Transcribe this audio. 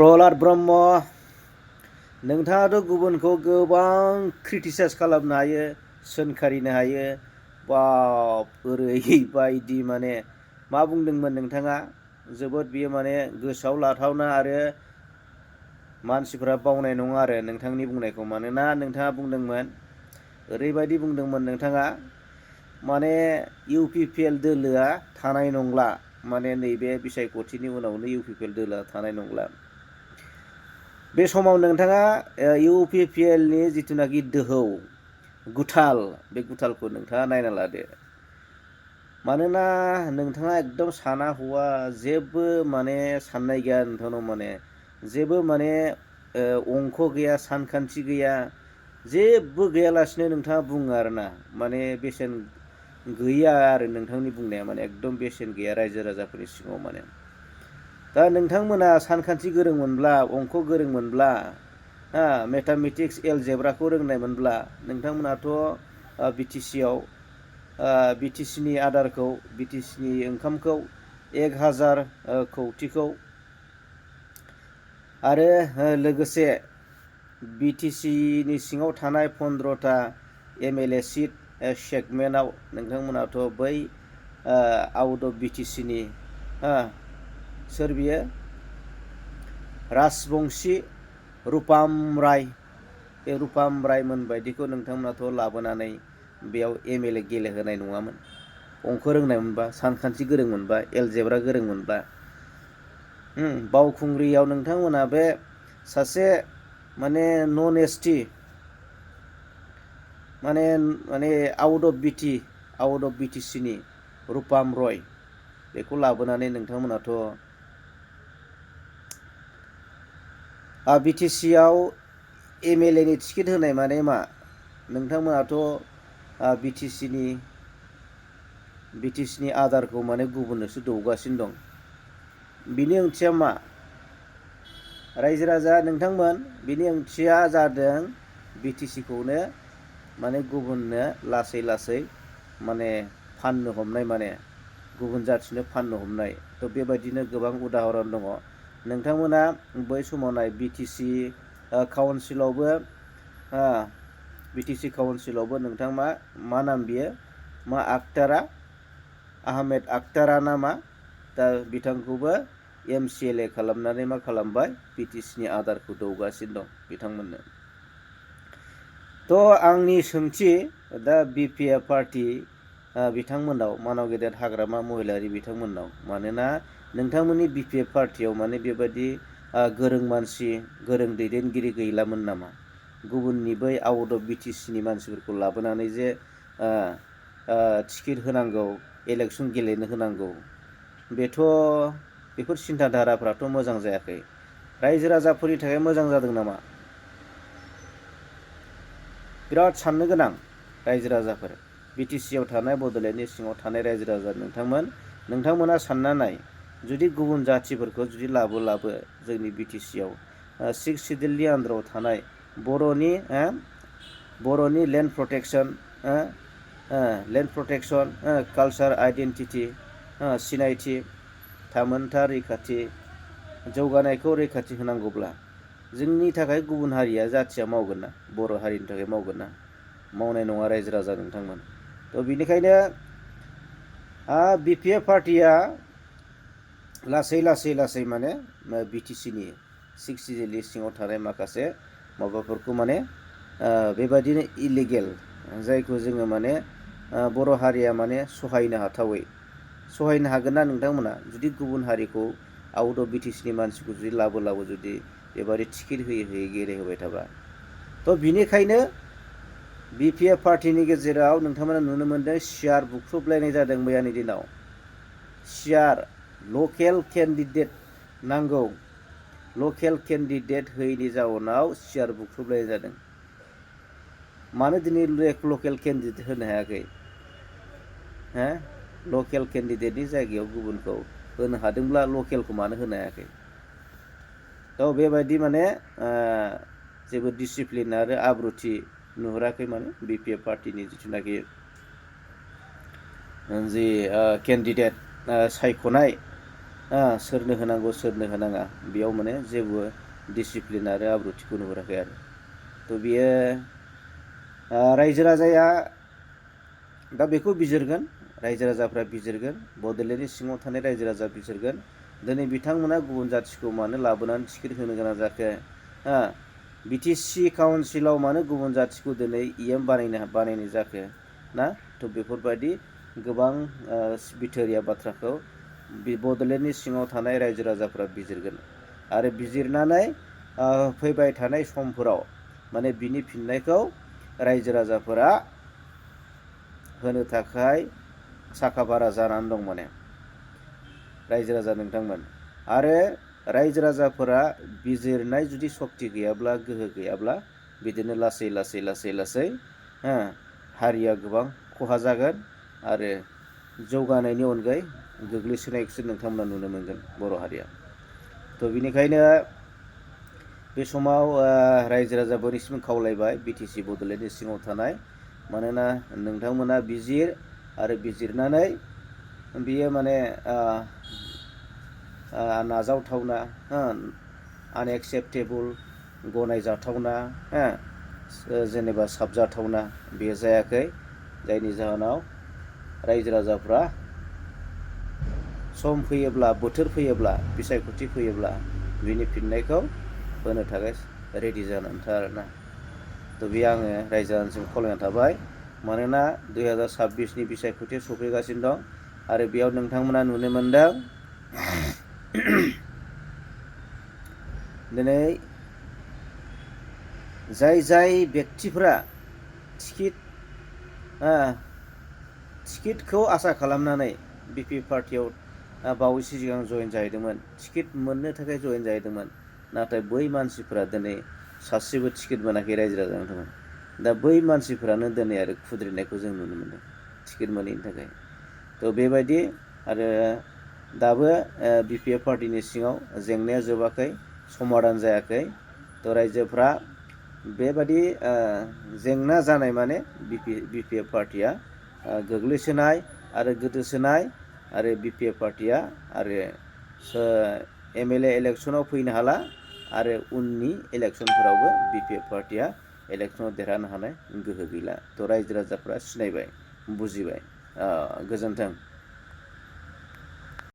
प्रहलाद ब्रह्म नोंथाङाथ' गुबुनखौ गोबां क्रिटिसाइज खालामनो हायो, सोंखारिनो हायो। बाब ओरैबायदि माने मा बुंदोंमोन नोंथाङा? जोबोद बियो माने गोसोआव लाथावना आरो मानसिफ्रा बावनाय नङा आरो नोंथांनि बुंनायखौ। मानोना नोंथाङा बुंदोंमोन, ओरैबायदि बुंदोंमोन नोंथाङा, माने UPPL दोलोआ थानाय नंला, माने नैबे बिसायख'थिनि उनावनो UPPL दोलोआ थानाय नंला। बे समाव नोंथाङा UPPL नि जिथुनाखि दोहौ गुथाल, बे गुथालखौ नोंथाङा नायना लादो। मानोना नोंथाङा एकदम साना हौवा जेबो माने साननाय गैया नोंथांनाव, माने जेबो माने अंक गैया, सानखान्थि गैया, जेबो गैयालासिनो नोंथाङा बुङो आरोना। माने बेसेन गैया आरो नोंथांनि बुंनाया, माने एकदम बेसेन गैया रायजो राजाफोरनि सिगाङाव। माने दा नोंथांमोना सानखान्थि गोरोंमोनब्ला, अंक गोरोंमोनब्ला, मेथामेटिक्स एलजेब्राखौ रोंनायमोनब्ला नोंथांमोनाथ' BTC आव BTC नि आदारखौ, BTC नि ओंखामखौ 1000 कौटिखौ आरो लोगोसे BTC नि सिङाव थानाय 15टा MLA सिट सेगमेन्टआव नोंथांमोनाथ' बै आउट अफ BTC नि सोर बियो? राजबंशी रुपाम राय, बे रुपाम रायमोन बायदिखौ नोंथांमोनाथ' लाबोनानै बेयाव MLA गेलेहोनाय नङामोन। अंक रोंनायमोनबा, सानखान्थि गोरोंमोनबा, एलजेब्रा गोरोंमोनबा। बावखुंग्रियाव नोंथांमोना बे सासे माने नन ST, माने आउट अफ BTC नि रुपाम रय, बेखौ लाबोनानै नोंथांमोनाथ' BTC आव MLA नि टिकेट होनाय माने मा? नोंथांमोनाथ' BTC नि आदारखौ माने गुबुननोसो दौगासिनो दं। बिनि ओंथिया मा? रायजो राजा नोंथांमोन, बिनि ओंथिया जादों BTC खौनो माने गुबुननो लासै लासै माने फाननो हमनाय, माने गुबुन जाथिनो फाननो हमनाय। थ' बेबायदिनो गोबां उदाहरन दङ। नोंथांमोना बै समाव नाय BTC काउन्सिलावबो नोंथां मा नाम बियो? मा आखतारा? आहमेद आखतारा नामा? दा बिथांखौबो MCLA खालामनानै मा खालामबाय? BTC नि आदारखौ दौगासिनो दं बिथांमोननो। थ' आंनि सोंथि दा BPF पार्टि बिथांमोनाव, मानाव गेदेर हाग्रामा महिलारि बिथांमोनाव, मानोना नोंथांमोननि BPF पार्टियाव माने बेबायदि गोरों मानसि, गोरों दैदेनगिरि गैलामोन नामा? गुबुननि बै आउट अफ BTC नि मानसिफोरखौ लाबोनानै जे टिकेट होनांगौ, इलेक्सन गेलेनो होनांगौ, बेफोर सिन्थाधाराफ्राथ' मोजां जायाखै। रायजो राजाफोरनि थाखाय मोजां जादों नामा? बिराद साननो गोनां रायजो राजाफोर, BTC आव थानाय, बड'लेण्डनि सिङाव थानाय रायजो राजा नोंथांमोना सानना नाय, जुदि गुबुन जाथिफोरखौ जुदि लाबो जोंनि BTC आव 6 सिडिउलनि आन्दाराव थानाय बर'नि लेन्ड प्रटेक्सन, कालचार आइडेन्टिटि, सिनायथि, थामोनथा रैखाथि, जौगानायखौ रैखाथि होनांगौब्ला जोंनि थाखाय गुबुन हारिया, जाथिया मावगोन ना? बर' हारिनि थाखाय मावगोन ना? मावनाय नङा रायजो राजा नोंथांमोन। थ' बिनिखायनो BPF पार्टिया लासै लासै माने BTC नि 6 सिडिउलनि सिङाव थानाय माखासे माबाफोरखौ माने बेबायदिनो इलिगेल, जायखौ जोङो माने बर' हारिया माने सहायनो हाथावै, सहायनो हागोन ना नोंथांमोना? जुदि गुबुन हारिखौ, आउट अफ BTC नि मानसिखौ जुदि लाबो जुदि बेबादि टिकेट होयै गेलेहोबाय थाबा। थ' बिनिखायनो BPF पार्टिनि गेजेराव नोंथांमोना नुनो मोनदों सियार बुख्रुबलायनाय जादों मैयानि दिनाव। सियार, लकेल केन्डिडेट नांगौ, लकेल केन्डिडेट होयैनि जाउनाव सियार बुख्रुबलायनाय जादों। मानो दिनै लकेल केन्डिडेट होनो हायाखै? लकेल केन्डिडेटनि जायगायाव गुबुनखौ होनो हादोंब्ला लकेलखौ मानो होनो हायाखै? थ' बेबायदि माने जेबो डिसिप्लिन आरो आब्रुथि नुहुराखै माने BPF पार्टिनि जिथुनाखि जि केन्डिडेट सायख'नाय, सोरनो होनांगौ सोरनो होनाङा बेयाव माने जेबो डिसिप्लिन आरो आब्रुथिखौ नुहुराखै आरो। थ' बियो रायजो राजाया दा बेखौ बिजिरगोन, रायजो राजाफ्रा बिजिरगोन, बड'लेण्डनि सिङाव थानाय रायजो राजा बिजिरगोन। दिनै बिथांमोना गुबुन जाथिखौ मानो लाबोनानै टिकेट होनो गोनां जाखो? बिटिसि काउन्सिलाव मानो गुबुन जाथिखौ दिनै EM बानायनाय जाखो? ना थ' बेफोरबायदि गोबां बिथोरिया बाथ्राखौ बड'लेण्डनि सिङाव थानाय रायजो राजाफ्रा बिजिरगोन आरो बिजिरनानै फैबाय थानाय समफोराव माने बिनि फिननायखौ रायजो राजाफोरा होनो थाखाय साखा भारा जानानै दं माने रायजो राजा नोंथांमोन। आरो रायजो राजाफोरा बिजिरनाय जुदि सक्ति गैयाब्ला, गोहो गैयाब्ला बिदिनो लासै लासै लासै लासै हारिया गोबां खहा जागोन आरो जौगानायनि अनगायै गोग्लैसोनायखौसो नोंथांमोना नुनो मोनगोन बर' हारिया। थ' बिनिखायनो बे समाव रायजो राजाफोरनिसिम खावलायबाय बिटिसि बड'लेण्डनि सिङाव थानाय, मानोना नोंथांमोना बिजिर आरो बिजिरनानै बियो माने नाजावथावना, आनएक्सेप्टेबोल, गनायजाथावना, जेनेबा साबजाथावना बे जायाखै। जायनि जाहोनाव रायजो राजाफ्रा सम फैयोब्ला, बोथोर फैयोब्ला, बिसायख'थि फैयोब्ला बिनि फिननायखौ होनो थाखाय रेडि जानानै था आरोना। थ' बे आङो रायजो राजानिसिम खावलायना थाबाय। मानोना 2026नि बिसायख'थिया सफैगासिनो दं आरो बेयाव नोंथांमोना नुनो मोनदों दिनै जाय जाय बेक्तिफ्रा टिकेटखौ आसा खालामनानै BP पार्टियाव बावैसो सिगां जयेन जाहैदोंमोन, टिकेट मोननो थाखाय जयेन जाहैदोंमोन, नाथाय बै मानसिफोरा दिनै सासेबो टिकेट मोनाखै रायजो राजानि थाखाय। दा बै मानसिफोरानो दिनै आरो खुद्रिनायखौ जों नुनो मोनदों टिकेट मोनैनि थाखाय। थ' बेबायदि आरो दाबो BPF पार्टिनि सिङाव जेंनाया जोबाखै, समाधान जायाखै। थ' रायजोफ्रा बेबादि जेंना जानाय माने BPF पार्टिया गोग्लैसोनाय आरो गोदोसोनाय आरो BPF पार्टिया आरो MLA इलेक्सनाव फैनो हाला आरो उननि इलेक्सनफोरावबो BPF पार्टिया इलेक्सनाव देरहानो हानाय गोहो गैला। थ' रायजो राजाफ्रा सिनायबाय, बुजिबाय। गोजोन्थों।